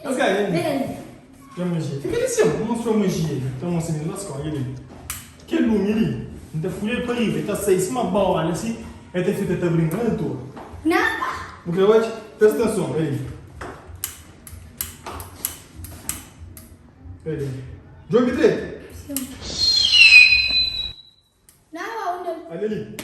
Es gajo ali. Tem magia. Fica ali sim, vou mostrar magia ali. Então mostra ali, lá escolhe ali. Kel lumi li, N ta fulha-l pa riba, el ta sai sima bola si, el ta fika ta brinka na altura. Bu kre odja? Presta atenson, el li. El li. Djobe dretu. Olha li.